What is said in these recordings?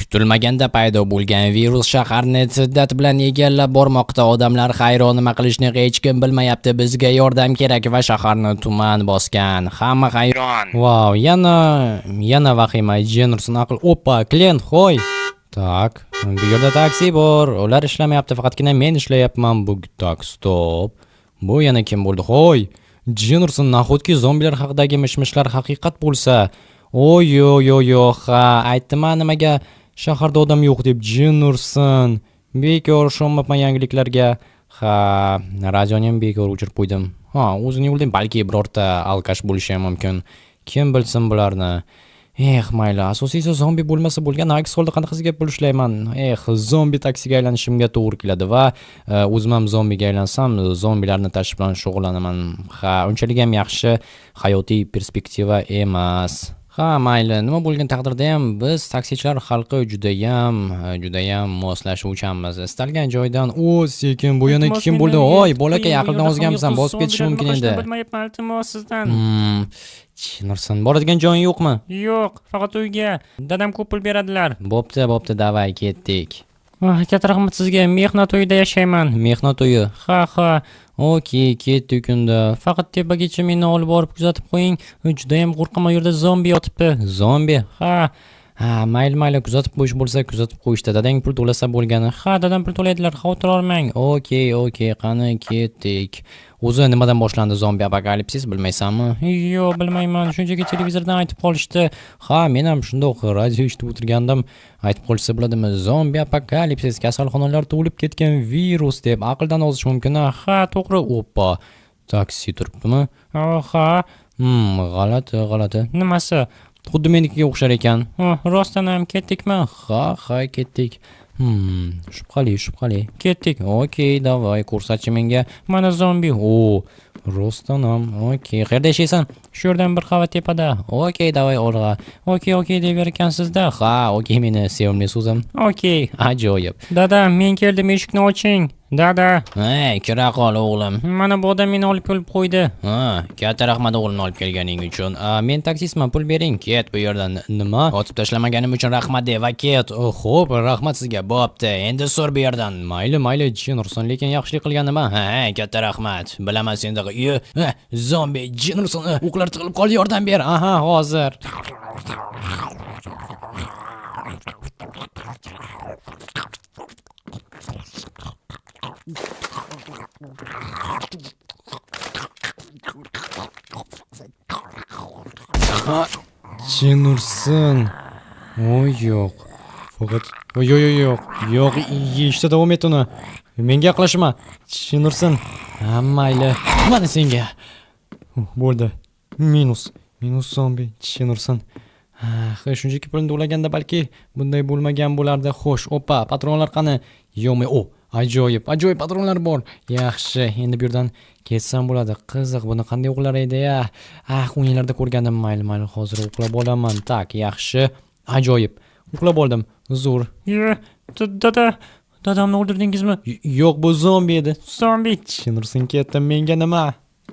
Kutilmaganda paydo bo'lgan virus shaharni shiddat bilan egallab bormoqda. Odamlar hayron, nima qilishni hech kim bilmayapti. Bizga yordam kerak va shaharni tuman bosgan. Hamma hayron. Vau, yana vahima. Jennerson aql. Oppa, klient, hoy. Tak, bu yerda taksi bor. Ular ishlamayapti, faqatgina men ishlayapman. Bu tak, stop. Bu yana kim bo'ldi? Hoy. Jennerson, nahotki zombilar haqidagi mish-mishlar haqiqat bo'lsa? Oy, yo, yo, yo, ha, aytdim-a nimaga shaharda odam yo'q deb. Jennerson, bekor ishonmabman yangiliklarga. Ha, radioni ham bekor o'chirib qo'ydim. Ha, o'zini yo'ldan balki birorta alkash bo'lishi ham mumkin. Kim bilsin bularni. Eh, mayli, asosiysi zombi bo'lmasa bo'lgan, aks holda qanaqasiga pul ishlayman? Eh, zombi taksiga aylanishimga to'g'ri keladi va o'zim ham zombiga aylansam, zombilarni tashish bilan shug'ullanaman. Ha, unchalik ham yaxshi hayotiy perspektiva emas. Ha, mayli, nima bo'lgan taqdirda ham biz taksichilar xalqi judayam moslashuvchanmiz. Istalgan joydan, o, sekin, bu yana kim bo'ldi? Oy, bolakay, aqldan ozganmisan, bosib ketishi mumkin endi. Bilmayapman, iltimos sizdan. Chinursin, boradigan joying yo'qmi? Yo'q, faqat uyga. Dadam ko'p pul beradilar. Bo'pti, bo'pti, davay, ketdik. Katta rahmat sizga. Mehnat uyida yashayman. Mehnat uyi. Ha, ha. Okey, ketdik unda. Faqat tepagacha meni olib borib kuzatib qo'ying. Juda ham qo'rqaman, u yerda zombi yotibdi. Zombi? Ha. Ha, mayli, mayli, kuzatib qo'yish bo'lsa kuzatib qo'yishdi. Dadang pul to'lasa bo'lgani. Ha, dadam pul to'laydilar, xavotir olmang. Okey, okey, qani ketdik. O'zi nimadan boshlandi zombi apokalipsis, bilmaysanmi? Yo'q, bilmayman. Shunchaki televizordan aytib qolishdi. Ha, men ham shundoq radio eshitib o'tirgandim. Aytib qolishsa bo'ladimi? Zombi apokalipsis, kasalxonalar to'lib ketgan virus deb aqldan ozish mumkin. Ha, to'g'ri. Oppa, taksi turibdimi? Ha. G'alati, g'alati. Nimasi? Xuddi menikiga o'xshar ekan. Rostdan ham ketdikmi? Ha, ha, ketdik. Shubhali, shubhali. Ketdik. Okey, davay, ko'rsatchi menga. Mana zombi. O, rostdan ham. Okey, qayerda yashaysan? Shu yerdan bir qavat tepada. Okey, davay, olg'a. Okey, okey deb berkansizda. Ha, okey, meni sevimli so'zim. Okey. Ajoyib. Dada, men keldim, eshikni oching. Dada. Hey, kira qol o'g'lim. Mana bu odam meni olib kelib qo'ydi. Ha, katta rahmat o'g'limni olib kelganing uchun. Men taksistman, pul bering. Ket bu yerdan. Nima? Otib tashlamaganim uchun rahmat de va ket. Xo'p, rahmat sizga. Bo'pti. Endi so'r bu yerdan. Mayli, mayli, Jennerson, lekin yaxshilik qilgan nima? Ha, katta rahmat. Bilaman senda. Zombi, Jennerson, o'qlar tiqilib qoldi, yordam ber. Aha, hozir. Jennerson. Oy, yo'q. Faqat yo'q, yo'q, yo'q. Yo'q, yeyishda davom et uni. Menga yaqinlashma. Jennerson. Ha, mayli. Mana senga. Bo'ldi. Minus. Minus zombi. Jennerson. Ha, shunchaki pulni to'laganda balki bunday bo'lmagan bo'lardi. Xo'sh, oppa, patronlar qani? Yo'qmi? O, ajoyib, ajoyib patronlar bor. Yaxshi, endi bu yerdan ketsam bo'ladi. Qiziq, buni qanday o'qlar edi-ya? Ah, o'yinlarda ko'rgandim. Mayli, mayli, hozir o'qlab olaman. Tak, yaxshi, ajoyib. Uxlab oldim. Zo'r. Dada, dadamni o'ldirdingizmi? Yo'q, bu zombi edi. Zombi. Jennerson ketdi, menga nima?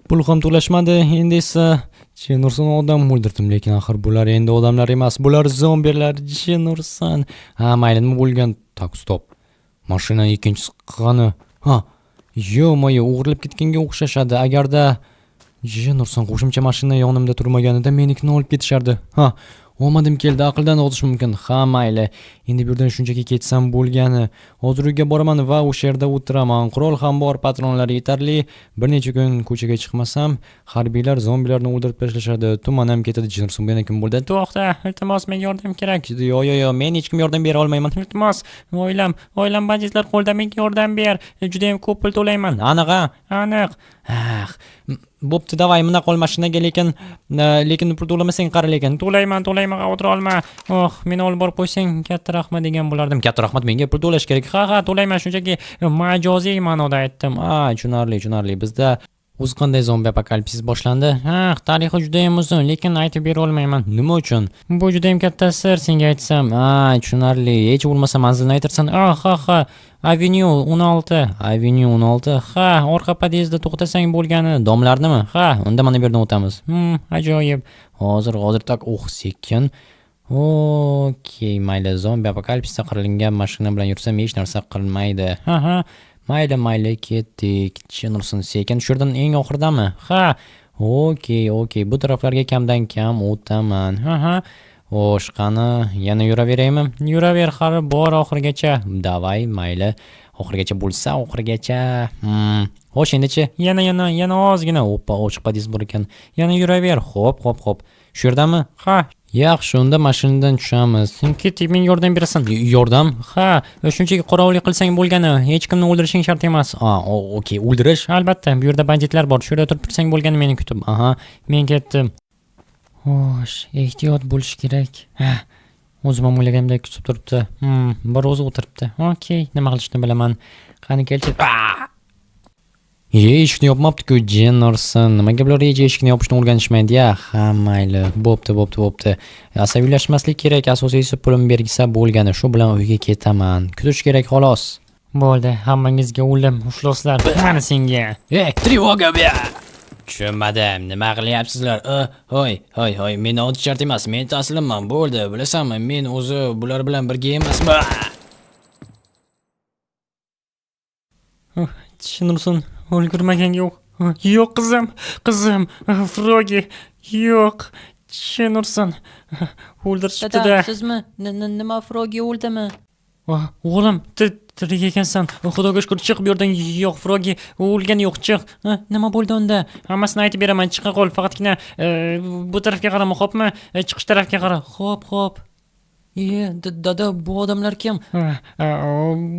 Pul ham to'lashmadi. Endi esa Jennerson odam o'ldirdim, lekin axir bular endi odamlar emas, bular zombilar. Jennerson. Ha, mayli, nima bo'lgan? Tak, stop. Mashina ikkinchisi qani? Ha, yo'q-mo'y, o'g'irlab ketganga o'xshashadi. Agarda Jennerson qo'shimcha mashina yonimda turmaganida menikini olib ketishardi. Ha, omadim keldi, aqldan ozish mumkin. Ha, mayli. Endi bu yerdan shunchaki ketsam bo'lgani. Hozir uyga boraman va o'sha yerda o'tiraman. Qurol ham bor, patronlar yetarli. Bir necha kun ko'chaga chiqmasam, harbiylar zombilarni o'ldirib tashlashadi. Tuman ham ketadi. Jennerson, bu yana kim bo'ldi? To'xta, iltimos, menga yordam kerak. Yo'q, yo'q, yo'q, men hech kim yordam bera olmayman. Iltimos, oilam banditlar qo'lida, menga yordam ber. Juda ham ko'p pul to'layman. Aniq, ha? Aniq. Ah, bo'pti, davay, mina qol mashinaga, lekin pul to'lamasang qara lekin. To'layman, to'layman, xavotir olma. Oh, meni olib borib qo'ysang, katta rahmat degan bo'lardim. Katta rahmat, menga pul to'lash kerak. Ha, ha, to'layman, shunchaki majoziy ma'noda aytdim. Ha, tushunarli, tushunarli. Bizda o'zi qanday zombi apokalipsis boshlandi? Ha, tarixi juda ham uzun, lekin aytib bera olmayman. Nima uchun? Bu juda ham katta sir, senga aytsam. Ha, tushunarli. Hech bo'lmasa manzilni aytirsan. Ha, ha, ha. Avenue 16. Avenue 16. Ha, orqa podyezdda to'xtasang bo'lgani. Domlarnimi? Ha, unda mana bu yerdan o'tamiz. Ajoyib. Hozir, hozir, tak, oh, sekin. Okey, mayli, zombi apokalipsisda qirilgan mashina bilan yursam hech narsa qilmaydi. Ha ha. Mayli, mayli, ketdik. Chinursin, sekin shu yerdan eng oxiridami? Ha. Okey, okey. Bu taraflarga kamdan kam o'taman. Ha ha. Xo'sh, qani, yana yuraveraymi? Yuraver, hali bor oxirigacha. Davay, mayli. Oxirigacha bo'lsa, oxirigacha. Xo'sh, endichi? Yana, yana, yana ozgina. Oppa, ochiq pod'ezd bor ekan. Yana yuraver. Xo'p, xo'p, xo'p. Shu yerdami? Ha. Yaxshi, unda mashinadan tushamiz. Ketdik, menga yordam berasan. Yordam? Ha, shunchaki qorovullik qilsang bo'lgani, hech kimni o'ldirishing shart emas. Ha, okey, o'ldirish? Albatta, bu yerda banditlar bor. Shu yerda turib tursang bo'lgani, meni kutib. Aha. Men ketdim. Xo'sh, ehtiyot bo'lish kerak. Ha, o'zim ham o'ylaganimdek kutib turibdi. Bir o'zi o'tiribdi. Okey, nima qilishni bilaman. Qani kelchi. Ye, eshikni yopmabdi-ku, Jennerson. Nimaga bular reja eshikni yopishni o'rganishmaydi ya? Ha, mayli. Bo'pti, bo'pti, bo'pti. Asabiylashmaslik kerak, asosiysi pulim bergisa bo'lgani. Shu bilan uyga ketaman. Kutish kerak xolos. Bo'ldi, hammangizga o'lim, uxloslar. Mana senga. Ey, trevoga be! Tushunmadim, nima qilyapsizlar? Hoy, hoy, hoy, meni otish shart emas, men taslimman, bo'ldi, bilasanmi, men o'zi bular bilan birga emasman. Chinursin, ulgurmagan yo'q. Yo'q qizim, qizim, Frogi, yo'q. Chinursin, o'ldirishibdi-da. Dada, sizmi? Nima Frogi o'ldimi? O'g'lim, tirik ekansan. Xudoga shukr, chiq bu yerdan. Yo'q, Frogi o'lgani yo'q, chiq. Nima bo'ldi unda? Hammasini aytib beraman, chiqa qol. Faqatgina bu tarafga qarama, xo'pmi? Chiqish tarafga qara. Xo'p, xo'p. Iye, dada, bu odamlar kim?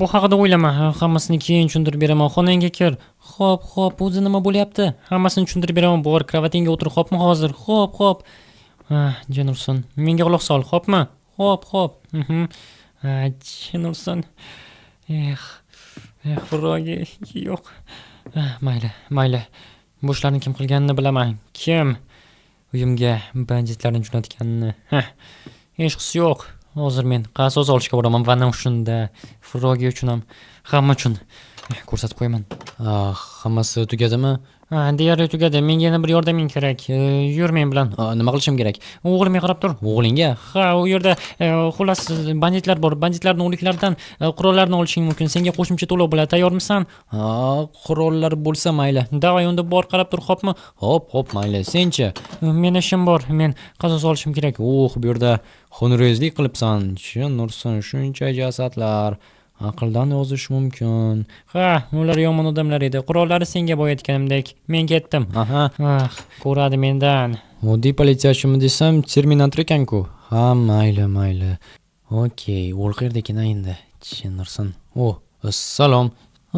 Bu haqida o'ylama, hammasini keyin tushuntirib beraman. Xonangga kir. Xo'p, xo'p, o'zi nima bo'lyapti? Hammasini tushuntirib beraman. Bor, kravatingga o'tir, xo'pmi hozir? Xo'p, xo'p. Jenursin, menga quloq sol, xo'pmi? Xo'p, xo'p. Jenursin. Eh, eh, Frogi, yo'q. Mayli, mayli. Bu ishlarni kim qilganini bilaman. Kim uyimga banditlarni jo'natganini. Hechqisi yo'q. Hozir men qasos olishga boraman va ana shunda Frogi uchun ham, hamma uchun ko'rsatib qo'yaman. Hammasi tugadimi? Ha, deyarli tugadi. Menga yana bir yordaming kerak. Yur men bilan. Nima qilishim kerak? O'g'limga qarab tur. O'g'lingga? Ha, u yerda xullas banditlar bor. Banditlarning o'liklaridan qurollarni olishing mumkin. Senga qo'shimcha to'lov bo'ladi. Tayyormisan? Ha, qurollar bo'lsa mayli. Davay, unda bor, qarab tur, xo'pmi? Xo'p, xo'p, mayli. Senchi? Meni ishim bor. Men qasos olishim kerak. Oh, bu yerda xunrezlik qilibsan. Chin Nursin, shuncha jasadlar. Aqldan yozish mumkin. Ha, ular yomon odamlar edi. Qurollari senga boya aytganimdek. Men ketdim. Aha. Ah, ko'radi mendan. Oddiy politsiyachimi desam, Terminator ekan-ku. Ha, mayli, mayli. Okey, o'l qayerda ekan endi? Chin Nursin. Oh, assalom.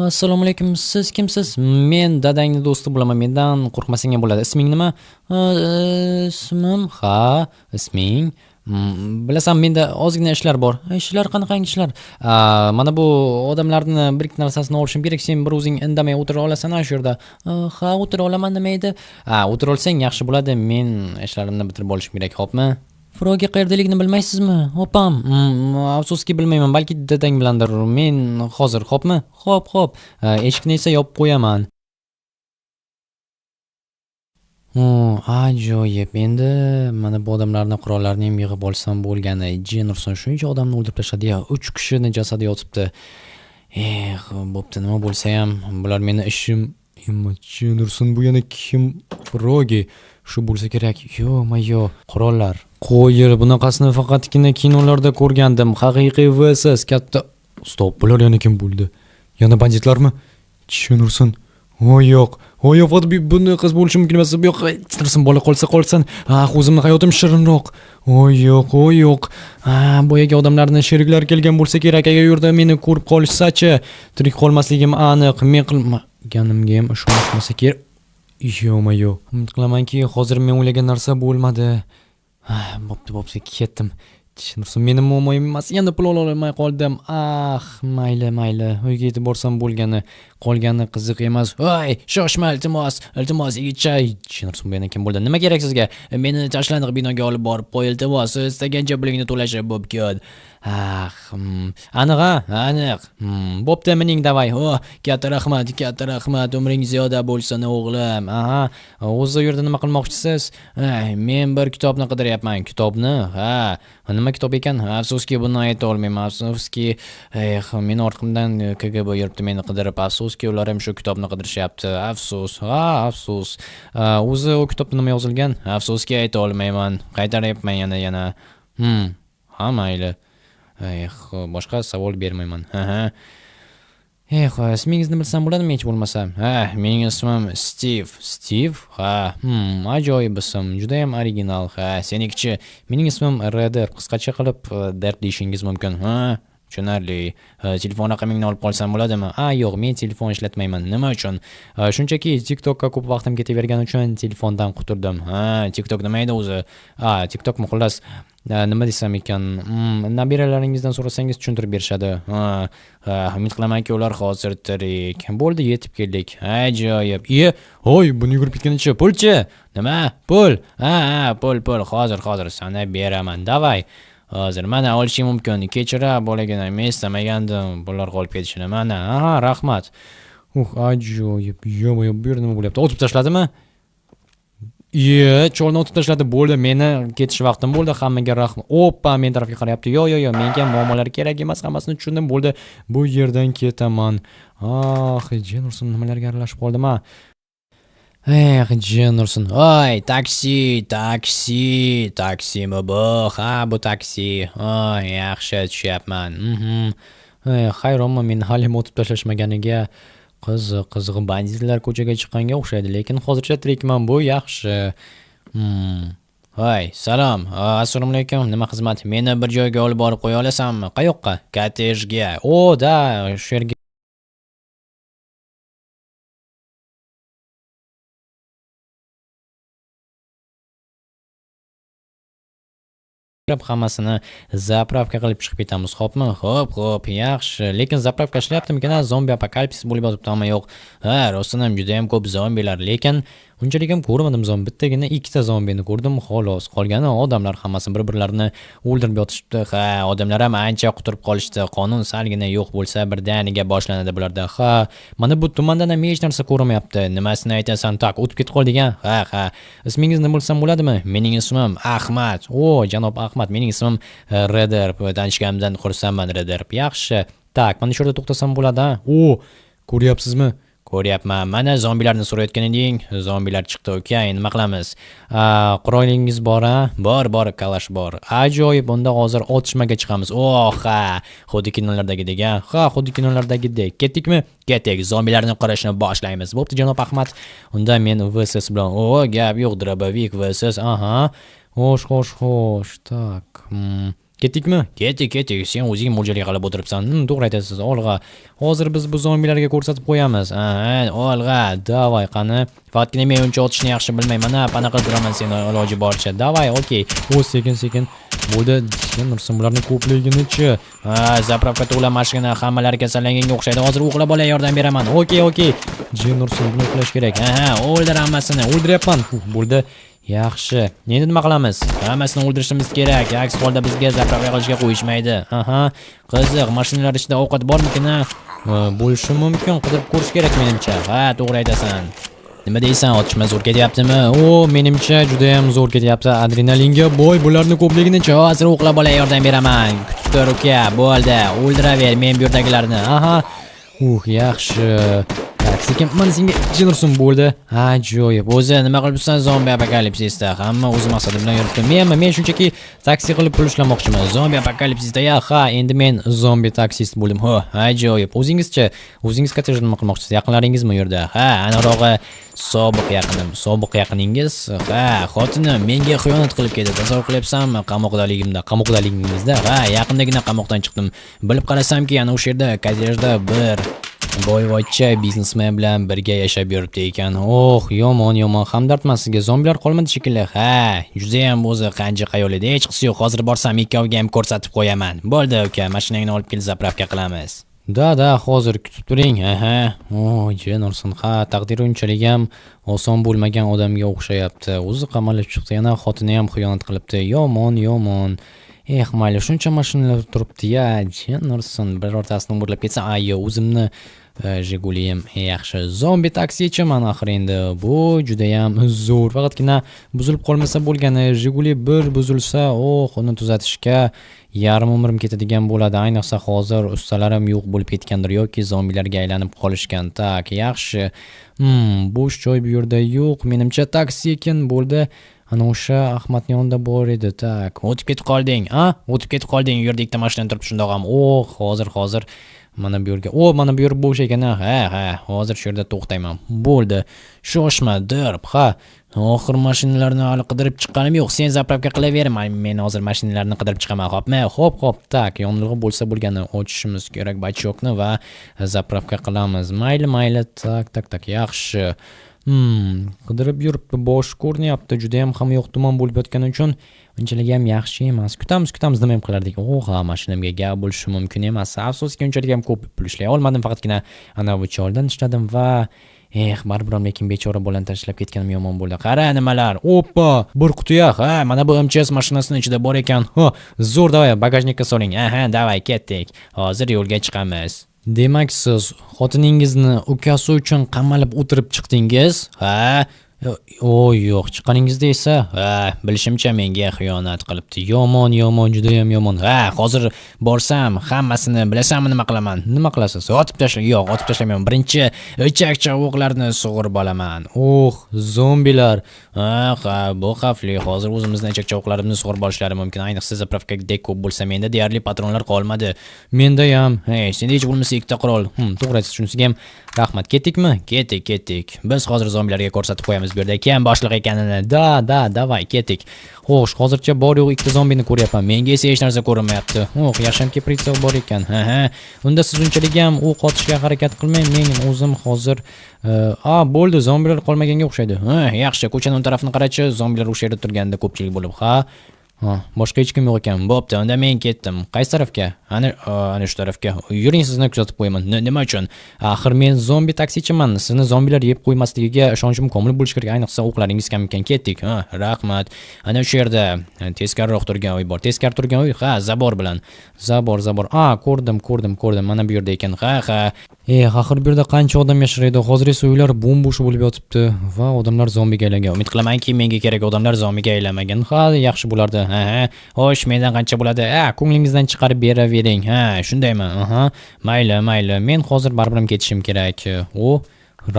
Assalomu alaykum. Siz kimsiz? Men dadangning do'sti bo'laman. Mendan qo'rqmasang ham bo'ladi. Isming nima? Ismim? Ha, isming? Bilasan, menda ozgina ishlar bor. Ishlar qanaqangi ishlar? Mana bu odamlarni bir ikki narsasini olishim kerak. Sen bir o'zing indamay o'tira olasan shu yerda. Ha, o'tira olaman, nima edi? Ha, o'tira olsang yaxshi bo'ladi. Men ishlarimni bitirib olishim kerak, xo'pmi? Frogi qayerdaligini bilmaysizmi? Opam, afsuski bilmayman, balki dadang bilandir. Men hozir, xo'pmi? Xo'p, xo'p. Eshikni esa yopib qo'yaman. Ajoyib. Endi mana bu odamlarni qurollarini ham yig'ib olsam bo'lgani. Jennerson shuncha odamni o'ldirib tashladi-ya. 3 kishini jasadi yotibdi. Eh, bo'pti, nima bo'lsa ham bular meni ishim emas. Jennerson, bu yana kim? Frogi. Shu bo'lsa kerak. Yo-mayo, qurollar. Qo'yir, bunaqasini faqatgina kinolarda ko'rgandim. Haqiqiy VSS katta. Stop, bular yana kim bo'ldi? Yana banditlarmi? Jennerson. O yo'q. O yo'q, buni qiz bo'lishi mumkin emas. Bu yo'q, Jennerson bola qolsa qolsin. Ah, o'zimning hayotim shirinroq. O yo'q, o yo'q. Ah, boyagi odamlarning sheriklari kelgan bo'lsa kerak. Agar u yerda meni ko'rib qolishsa-chi, tirik qolmasligim aniq. Men qilmaganimga ham ishonishmasa kerak. Yo-mayo. Umid qilamanki, hozir men o'ylagan narsa bo'lmadi. Ah, bo'pti, bo'pti, ketdim. Jennerson, meni muammoim emas. Yana pul ola olmay qoldim. Ah, mayli, mayli. Uyga yetib borsam bo'lgani. Qolgani qiziq emas. Voy, shoshma, iltimos, iltimos yigitcha. Jin ursin, bu yana kim bo'ldi? Nima kerak sizga? Meni tashlandiq binoga olib borib qo'y, iltimos. Istagancha pulingni to'lashib bo'pti. Ah, aniq ha? Aniq. Bo'pti, mining davay. O, katta rahmat, katta rahmat. Umring ziyoda bo'lsin, o'g'lim. Aha, o'zi u yerda nima qilmoqchisiz? Men bir kitobni qidiryapman. Kitobni? Ha, nima kitob ekan? Afsuski, buni ayta olmayman. Afsuski, meni orqamdan KGB yuribdi meni qidirib. Afsuski, ular ham shu kitobni qidirishyapti. Afsus. Ha, afsus. O'zi u kitobda nima yozilgan? Afsuski, ayta olmayman. Qaytaryapman yana. Ha, mayli. Boshqa savol bermayman. Ha. Ismingizni bilsam bo'ladimi hech bo'lmasa? Ha, mening ismim Steve. Steve? Ha, ajoyib ism, juda ham original. Ha, senikichi? Mening ismim Redder. Qisqacha qilib Dert deyishingiz mumkin. Ha, tushunarli. Telefon raqamingni olib qolsam bo'ladimi? A, yo'q, men telefon ishlatmayman. Nima uchun? Shunchaki TikTokka ko'p vaqtim ketavergani uchun telefondan qutuldim. Ha, TikTok nima edi o'zi? A, TikTokmi, xullas, nima desam ekan? Nabiralaringizdan so'rasangiz tushuntirib berishadi. Ha, umid qilamanki ular hozir tirik. Bo'ldi, yetib keldik. Ajoyib. Iye, hoy, buni yugurib ketganicha pulchi? Nima? Pul? Ha, ha, pul, pul. Hozir, hozir sana beraman. Davay. Hozir mana olishing mumkin. Kechira bolagina, men istamagandim pullar qolib ketishini. Mana, aha, rahmat. Ajoyib. Yo'q, bu yerda nima bo'lyapti? Otib tashladimi? Iye, cholni otib tashladi. Bo'ldi, meni ketish vaqtim bo'ldi. Hammaga rahmat. Oppa, men tarafga qarayapti. Yo, yo, yo, menga muammolar kerak emas, hammasini tushundim. Bo'ldi, bu yerdan ketaman. Ah, jin ursin, nimalarga aralashib qoldim-a? Jin ursin. Oy, taksi, taksi, taksimi bu? Ha, bu taksi. Oy, yaxshi tushyapman. Hayronman meni hali otib tashlashmaganiga. Qiziq, qiziq, banditlar ko'chaga chiqqanga o'xshaydi, lekin hozircha tirikman, bu yaxshi. Voy, salom. Assalomu alaykum. Nima xizmat? Meni bir joyga olib borib qo'ya olasanmi? Qayoqqa? Kottejga. O, da, shu yerga hammasini zapravka qilib chiqib ketamiz, xo'pmi? Xo'p, xo'p, yaxshi. Lekin zapravka ishlayaptimikan? Zombi apokalipsis bo'lib yotibdimi, yo'q? Ha, rostdan ham juda ham ko'p zombilar, lekin unchalik ham ko'rmadim zombi. Bittagina ikkita zombini ko'rdim, xolos. Qolgani odamlar hammasi bir-birlarini o'ldirib yotishibdi. Ha, odamlar ham ancha quturib qolishdi. Qonun salgina yo'q bo'lsa birdaniga boshlanadi bularda. Ha, mana bu tumandan ham hech narsa ko'rinmayapti. Nimasini aytasan? Tak, o'tib ketib qoldik-a? Ha, ha. Ismingizni bilsam bo'ladimi? Mening ismim Ahmad. O, janob Ahmad, mening ismim Redder. Tanishganimdan xursandman, Redder. Yaxshi. Tak, mana shu yerda to'xtasam bo'ladi, ha? O, ko'ryapsizmi? Ko'ryapman. Mana zombilarni so'rayotgan eding. Zombilar chiqdi, uka. Endi nima qilamiz? Qurolingiz bor, ha? Bor, bor, kalash bor. Ajoyib, unda hozir otishmaga chiqamiz. Oh, ha, xuddi kinolardagidek, ha? Ha, xuddi kinolardagidek. Ketdikmi? Ketdik. Zombilarni qirishni boshlaymiz. Bo'pti, janob Ahmad. Unda men VSS bilan, o, gap yo'q, drobovik VSS. Aha. Xo'sh, xo'sh, xo'sh. Tak. Ketdikmi? Ketdik, ketdik. Sen o'zing mo'ljalga qarab o'tiribsan. To'g'ri aytasiz, olg'a. Hozir biz bu zombilarga ko'rsatib qo'yamiz. Ha, olg'a. Davay, qani. Faqatgina men uncha otishni yaxshi bilmayman. Ha, pana qilib turaman seni iloji boricha. Davay, okey. O, sekin, sekin. Bo'ldi. Jin ursin bularning ko'pligini-chi. Ha, zapravka to'la mashina, hammalari kasallanganga o'xshaydi. Hozir o'g'la bola yordam beraman. Okey, okey. Jin ursin, buni uxlash kerak. Ha, o'ldir hammasini. O'ldiryapman. Bo'ldi. Yaxshi. Endi nima qilamiz? Hammasini o'ldirishimiz kerak. Aks holda bizga zapravka qilishga qo'yishmaydi. Aha. Qiziq, mashinalar ichida ovqat bormikin-a? Bo'lishi mumkin. Qidirib ko'rish kerak menimcha. Ha, to'g'ri aytasan. Nima deysan, otishma zo'r ketyaptimi? O, menimcha juda ham zo'r ketyapti. Adrenalinga boy bularni ko'pligini-chi. Hozir o'qla bola yordam beraman. Kutib tur uka, bo'ldi. O'ldiraver men bu yerdagilarni. Aha. Yaxshi. Tak, sekin mana senga jin ursin, bo'ldi. Ajoyib. O'zi nima qilibsan zombi apokalipsisda? Hamma o'z maqsadi bilan yuribdi. Menmi? Men shunchaki taksi qilib pul ishlamoqchiman. Zombi apokalipsisda ya, ha, endi men zombi taksist bo'ldim. Ho, ajoyib. O'zingizchi? O'zingiz kottejda nima qilmoqchisiz? Yaqinlaringizmi u yerda? Ha, anarog'i sobiq yaqinim. Sobiq yaqiningiz? Ha, xotinim menga xiyonat qilib ketdi. Tasavvur qilyapsanmi? Qamoqdaligimda, qamoqdaligingizda. Ha, yaqindagina qamoqdan chiqdim. Bilib qarasamki, ana o'sha yerda kottejda bir boyvachcha biznesmen bilan birga yashab yuribdi ekan. Oh, yomon yomon hamdardman sizga. Zombilar qolmadi shekilli. Ha, juda ham o'zi qancha xayol edi. Hech qisi yo'q. Hozir borsam ikkoviga ham ko'rsatib qo'yaman. Bo'ldi, uka, mashinangni olib kel, zapravka qilamiz. Da, da, hozir kutib turing. Aha. O, jin ursin. Ha, taqdiri unchalik ham oson bo'lmagan odamga o'xshayapti. O'zi qamalib chiqdi, yana xotini ham xiyonat qilibdi. Yomon, yomon. Eh, mayli, shuncha mashinalar turibdi-ya, jin ursin. Birortasini o'g'irlab ketsa, ay, o'zimni Jiguliyim yaxshi. Zombi taksichiman axir endi. Bu judayam zo'r. Faqatgina buzilib qolmasa bo'lgani. Jiguli bir buzilsa, oh, uni tuzatishga yarim umrim ketadigan bo'ladi. Ayniqsa hozir ustalarim yo'q bo'lib ketgandir yoki zombilarga aylanib qolishgan. Tak, yaxshi. Bo'sh joy bu yerda yo'q. Menimcha taksi ekan bo'ldi. Ana o'sha Ahmadning yonida bor edi. Tak, o'tib ketib qolding, a? O'tib ketib qolding. U yerda ikkita mashina turibdi shundoq ham. Oh, hozir, hozir. Mana bu yerga. O, mana bu yer bo'sh ekan. Ha, ha, hozir shu yerda to'xtayman. Bo'ldi. Shoshma, dirb, ha. Oxir mashinalarni hali qidirib chiqqanim yo'q. Sen zapravka qilaver, men hozir mashinalarni qidirib chiqaman, xo'pmi? Xo'p, xo'p. Tak, yonilg'i bo'lsa bo'lgani ochishimiz kerak bachokni va zapravka qilamiz. Mayli, mayli. Tak, tak, tak, yaxshi. Qidirib yuribdi, bosh ko'rinyapti. Juda ham hamma yoq tuman bo'lib yotgani uchun unchalik ham yaxshi emas. Kutamiz, kutamiz, nima ham qilardik? Oha, mashinamga gap bo'lishi mumkin emas. Afsuski, unchalik ham ko'p pul ishlay olmadim, faqatgina ana bu choldan ishladim va baribir ham lekin bechora bolani tashlab ketganim yomon bo'ldi. Qara nimalar? Oppa, bir qutiya. Ha, mana bu MCS mashinasining ichida bor ekan. Ha, zo'r, davay, bagajnikka soling. Aha, davay, ketdik. Hozir yo'lga chiqamiz. Demak, siz xotiningizni ukasi uchun qamalib o'tirib chiqdingiz? Ha? O, yo'q, chiqqaningizda esa, ha, bilishimcha menga xiyonat qilibdi. Yomon, yomon, juda ham yomon. Ha, hozir borsam, hammasini bilasanmi nima qilaman? Nima qilasiz? Otib tashla, yo'q, otib tashlamayman. Birinchi ichak chavuqlarni sug'urib olaman. Oh, zombilar. Ha, ha, bu xavfli. Hozir o'zimizni ichak chavuqlarimizni sug'urib olishlari mumkin. Ayniqsa zapravkadek ko'p bo'lsa, menda deyarli patronlar qolmadi. Menda ham. Hey, senda hech bo'lmasa ikkita qurol. To'g'ri aytasiz, shunisiga ham rahmat. Ketdikmi? Ketdik, ketdik. Biz hozir zombilarga ko'rsatib qo'yamiz bu yerda kim boshliq ekanini. Da, da, davay, ketdik. Xo'sh, hozircha bor yo'q ikkita zombini ko'ryapman. Menga esa hech narsa ko'rinmayapti. Oh, yaxshimki pritsel bor ekan. Ha, ha. Unda siz unchalik ham o'q otishga harakat qilmang. Men o'zim hozir, a, bo'ldi, zombilar qolmaganga o'xshaydi. Ha, yaxshi, ko'chaning un tarafini qarachi, zombilar o'sha yerda turganda ko'pchilik bo'lib, ha. Ha, boshqa hech kim yo'q ekan. Bo'pti, unda men ketdim. Qaysi tarafga? Ana, ana shu tarafga. Yuring, sizni kuzatib qo'yaman. Nima uchun? Axir men zombi taksichiman. Sizni zombilar yeb qo'ymasligiga ishonchim komil bo'lishi kerak. Ayniqsa o'qlaringiz kam ekan. Ketdik. Ha, rahmat. Ana shu yerda teskariroq turgan uy bor. Teskari turgan uy, ha, zabor bilan. Zabor, zabor. A, ko'rdim, ko'rdim, ko'rdim. Mana bu yerda ekan. Ha, ha. Axir bu yerda qancha odam yashar edi? Hozir esa uylar bo'm-bo'sh bo'lib yotibdi va odamlar zombiga aylangan. Umid qilamanki, menga kerak odamlar zombiga aylanmagan. Ha, yaxshi bo'lardi. Ha, ha. Xo'sh, mendan qancha bo'ladi? Ha, ko'nglingizdan chiqarib beravering. Ha, shundaymi? Aha. Mayli, mayli. Men hozir baribir ham ketishim kerak. O,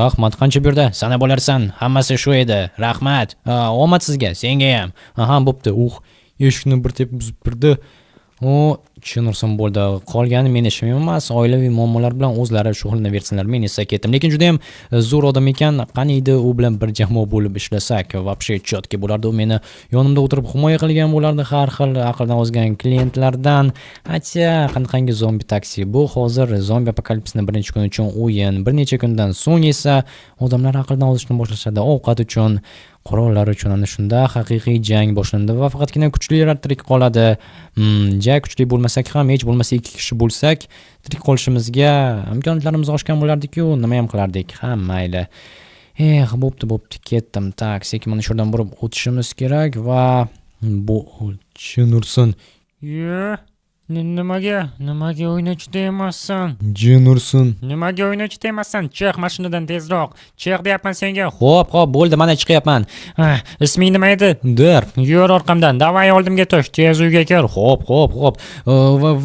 rahmat. Qancha bu yerda? Sanab olarsan. Hammasi shu edi. Rahmat. Ha, omad sizga, senga ham. Aha, bo'pti. Eshikni bir tepib buzib kirdi. O, tushunursam bo'ldi. Qolgani meni ishim emas, oilaviy muammolar bilan o'zlari shug'ullanaversinlar. Men esa ketdim. Lekin juda ham zo'r odam ekan. Qani edi u bilan bir jamoa bo'lib ishlasak, вообще четкий bo'lardi. U meni yonimda o'tirib himoya qilgan bo'lardi har xil aqldan ozgan klientlardan. Acha, qanaqangi zombi taksi bu? Hozir zombi apokalipsini birinchi kun uchun o'yin. Bir necha kundan so'ng esa odamlar aqldan ozishni boshlashadi. Ovqat uchun, qurollar uchun. Ana shunda haqiqiy jang boshlandi va faqatgina kuchlilar tirik qoladi. Ja kuchli bo'lmasak ham, hech bo'lmasa ikki kishi bo'lsak, tirik qolishimizga imkoniyatlarimiz oshgan bo'lardi-ku, nima ham qilardik? Ha, mayli. Bo'pti, bo'pti, ketdim. Tak, sekin mana shu yerdan burib o'tishimiz kerak va bu chin ursin. Ye, nimaga? Nimaga o'yni ichida emassan? Jin ursin. Nimaga o'yni ichida emassan? Chiq mashinadan tezroq. Chiq deyapman senga. Xo'p, xo'p, bo'ldi, mana chiqyapman. Ha, isming nima edi? Dir. Yur orqamdan. Davay oldimga tush, tez uyga kir. Xo'p, xo'p, xo'p.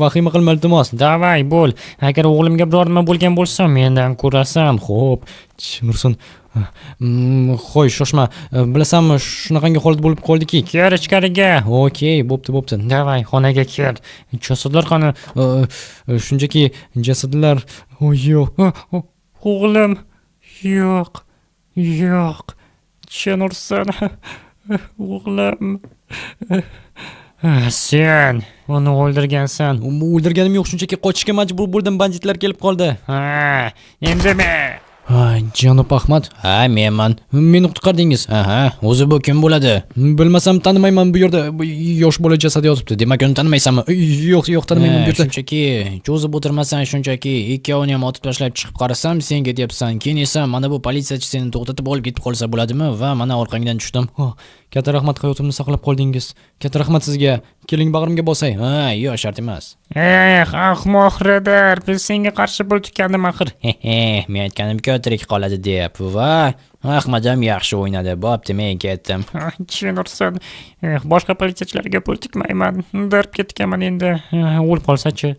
Vahima qilma, iltimos. Davay, bo'l. Agar o'g'limga biror nima bo'lgan bo'lsa, mendan ko'rasan. Xo'p, chin ursin. Qo'y, shoshma. Bilasanmi, shunaqangi holat bo'lib qoldiki. Kir ichkariga. Okey, bo'pti, bo'pti. Davay, xonaga kir. Jasadlar qani? Shunchaki jasadlar. O, yo'q. O'g'lim. Yo'q. Yo'q. Chin ursin. O'g'lim. Sen uni o'ldirgansan. Uni o'ldirganim yo'q, shunchaki qochishga majbur bo'ldim, banditlar kelib qoldi. Ha, endi men. Janob Ahmad? Ha, menman. Meni qutqardingiz. Aha, o'zi bu kim bo'ladi? Bilmasam tanimayman, bu yerda yosh bola jasadi yotibdi. Demak, uni tanimaysanmi? Yo'q, yo'q, tanimayman bu yerda. Shunchaki cho'zib o'tirmasan, shunchaki ikkovini ham otib tashlab chiqib qarasam, sen ketyapsan. Keyin esa mana bu politsiyachi seni to'xtatib olib ketib qolsa bo'ladimi? Va mana orqangdan tushdim. Katta rahmat, hayotimni saqlab qoldingiz. Katta rahmat sizga. Keling, bag'rimga bosay. Ha, yo'q, shart emas. Eh, ahmoq Redder, biz senga qarshi pul tikkandim axir. He, men aytganimku tirik qoladi deb. Va Ahmad ham yaxshi o'ynadi. Bo'pti, men ketdim. Chin ursin. Boshqa politsiyachilarga pul tikmayman. Darb ketganman endi. O'lib qolsa-chi?